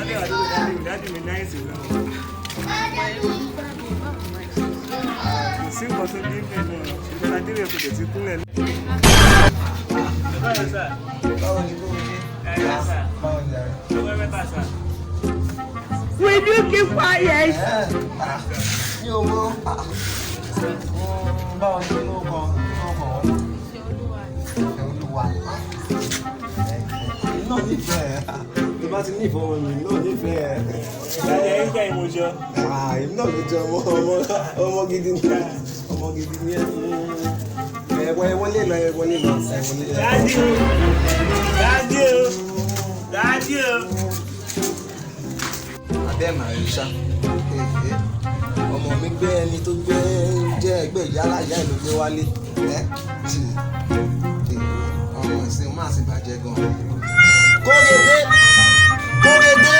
Daddy mi náìsì gan. Kò sí nǹkan tó dín bẹ́ẹ̀ náà. Ìjọba débẹ̀ kò dẹ̀ ti kúnlẹ̀. Báwo sà? Báwo ni kò ní? Ẹ sà. Báwo ni ààrẹ? Ọgbẹ́ mẹ́ta sà. Will you keep quiet? Mi ò mọ̀. Báwo ni inú kan wọ́n? Ìfẹ́ Olúwa. Èmi náà nífẹ̀ẹ́. Tó bá ti nífẹ̀ẹ́ ọmọ mi, èmi náà nífẹ̀ẹ́. Daddy ẹ̀yin jẹ́ ìmọ̀jọ. Èmi náà ló jẹ ọmọ gidi ni. Ọmọ gidi ni ẹ. Ẹ wọlé lọ, ẹ wọlé lọ, ẹ wọlé lọ. Daddy o. Daddy o. Daddy o. Abẹ́ màá rí ṣá. Ọmọ mi gbé ẹni tó gbé jẹ́ ẹgbẹ́ ìyá ìyá ìlú gbé wálé. Ẹ́ tì ọmọ ìsìn máa sì bàjẹ́ gan. Kórèdé! Kórèdé!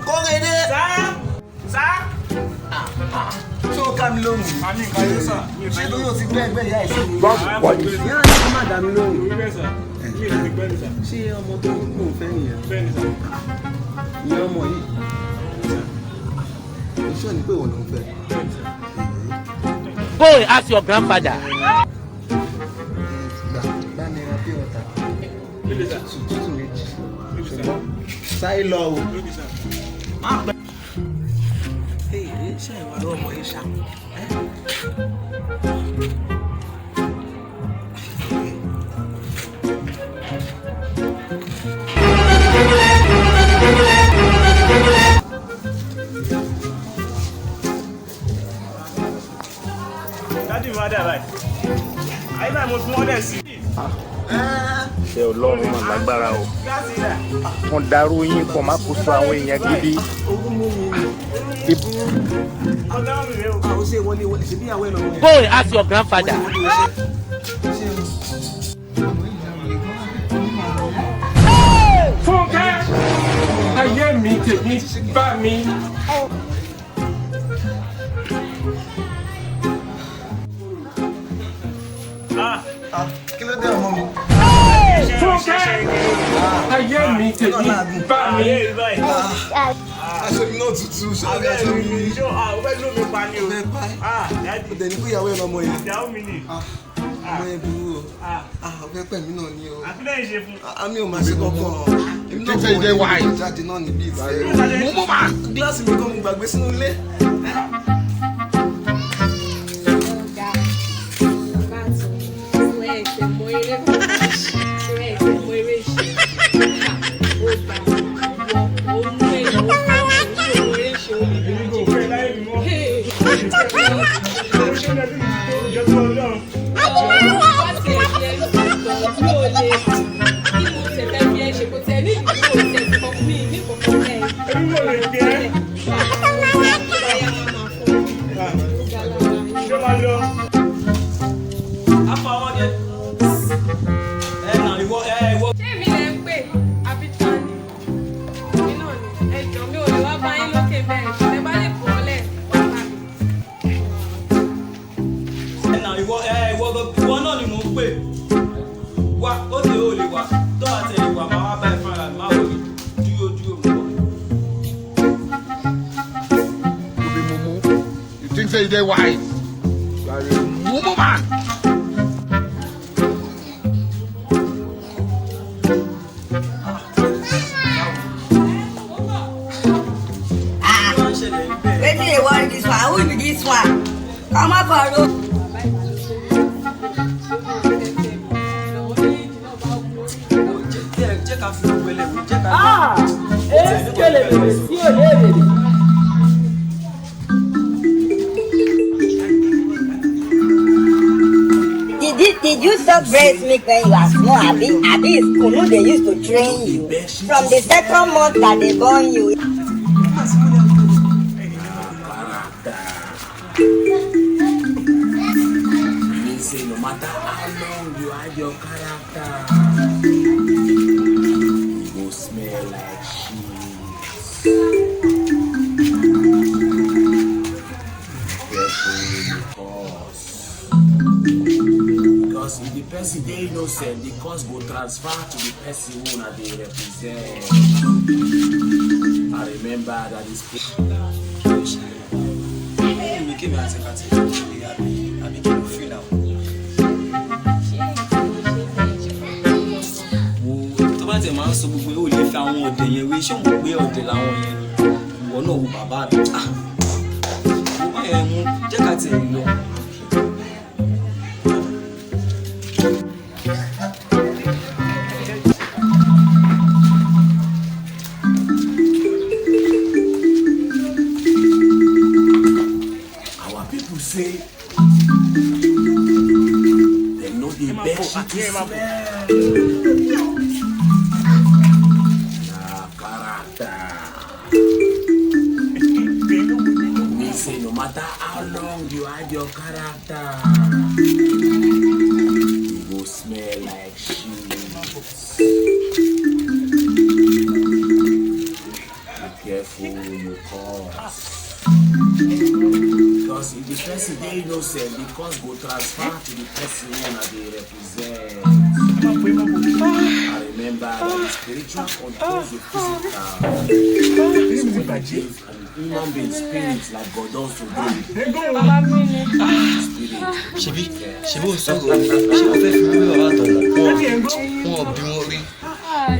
Kórèdé! Sá! Sá! Ṣé o ká mi lóhùn? Àmì nǹkan yóò sà. Ṣé torí o ti gbé ẹgbẹ́ ìyá ìsìn mi? Ìyá Ìyá mi má dá mi lóhùn. Orí bẹ́ẹ̀ sà. Mi ò lè gbẹ́ mi sà. Ṣé ọmọ tó ń kún fẹ́ nìyẹn? Bẹ́ẹ̀ ni sà. Ìyá ọmọ yìí. Iṣẹ́ ni pé òun ló ń fẹ́. Bẹ́ẹ̀ ni sà. Go and ask your grandfather. Gbà bá mi ra pure water. Lílé sà. Tútù méjì. Lílé sà. Ṣùgbọ́n sáré lọ o. Lókè sà. Ṣé ìwà lọ́wọ́ ọmọ yìí ṣá? Daddy mi wá dà báyìí. Ayé báyìí mo fún wọn dẹ̀ sí. Ṣé Ọlọ́run mà lágbára o. Gíláàsì dà. Wọ́n darú yín pọ̀ má kó sọ àwọn èèyàn gidi. Owó mú mi ni. Nǹkan táwọn mi rè o. Àwọn ṣe wọlé wọlé ṣe bí ìyàwó ẹ̀ lọ́wọ́ yẹn. Go and ask your grandfather. Wọlé wọlé ṣe. Ṣé ọmọ yìí yà wọlé gan-an? Fúnkẹ́, ayé mi tèmi bá mi. Ah! Kí ló dé ọmọ mi? Fúnkẹ́, ayé mi tèmi bá mi. Ayé mi báyìí. Aṣọ mi náà tutù, ṣé Abẹ́ aṣọ mi mi ni. ni? Ṣé o fẹ́ lù mí pa ni o? Fẹ́ pa ẹ́. Ah! Daddy. Ó dẹ̀ ní pé ìyàwó ẹ̀ lọ́mọ yẹn. Ìyàwó mi ni. Ọmọ yẹn burú o. Ah! Ó fẹ́ pẹ̀ mí náà ni o. Àfi lẹ́yìn ṣe fún. Àmì ò máa ṣe kankan. Èmi náà kò wọlé jáde náà níbí ìfẹ́. Gíláàsì mi kan mo gbàgbé sínú ilé. Èmi kò fẹ́ láyé mi mọ́. Mo ṣe ń lẹ́bí mi tó ìjọ tó Ọlọ́run. Èmi kò lè gbé ẹ́. Ṣé máa lọ? Afa ọmọdé. Ẹ nà ìwọ ẹ ìwọ. Ṣé èmi lẹ ń pè àbí ta ni? Èmi náà ni. Ẹ jọ̀ọ́ mi ò lè wá bá yín lókè bẹ́ẹ̀. Tẹ bá lè bọ́ ọ́lẹ̀ wá bá mi. Ẹ nà ìwọ ẹ ìwọ ìwọ náà ni mò ń pè. Wá ó lè ó lè wá. Tó àti ẹ̀ wà máa wá bá ẹ fúnra mi máa wọlé. Dúró dúró mò ń bọ̀. You be mumu. You think say you dey wise. You are a mumu man. Kí ló ń ṣẹlẹ̀ níbẹ̀? Wetin dey worry this one? Who be this one? Comot for road. Jẹ́ ká fi gbogbo ẹlẹ́wọ̀n jẹ́ ká. Did you suck breast milk when you are small? Abi it's kunu they used to train you from the second month that they born you. Mean say no matter how long you hide your character, you go smell like shit. Careful you cause. Because if the person dey innocent, the cause go transfer to the person who una dey represent. Remember that this Mi kí mi àti kàtí ìlú àbí àbí kí ló fi náà. Wo tó bá tẹ̀ máa ń sọ gbogbo ẹ̀, ó lè fi àwọn ọ̀dẹ̀ yẹn wé, ṣé o mọ̀ pé ọ̀dẹ̀ làwọn yẹn ni? Ìwọ náà wo bàbá mi. Ah! Mo bá yẹn mú jẹ́ ká tiẹ̀ lọ. Our people say they know the best shit to smell. Na character. Me say no matter how long you hide your character, you go smell like shit. Be careful who you cause. Because if the person dey innocent, the cause go transfer to the person wey una dey represent. And remember that the spiritual controls the physical. So when you give an human being spirit like God does today, Bàbá mi ni. spirit Ṣebí ṣebí ò ń sọ̀rọ̀, ṣé o fẹ́ fi wé bàbá àtọmọ? Wọn ò bí wọn rí. Ai.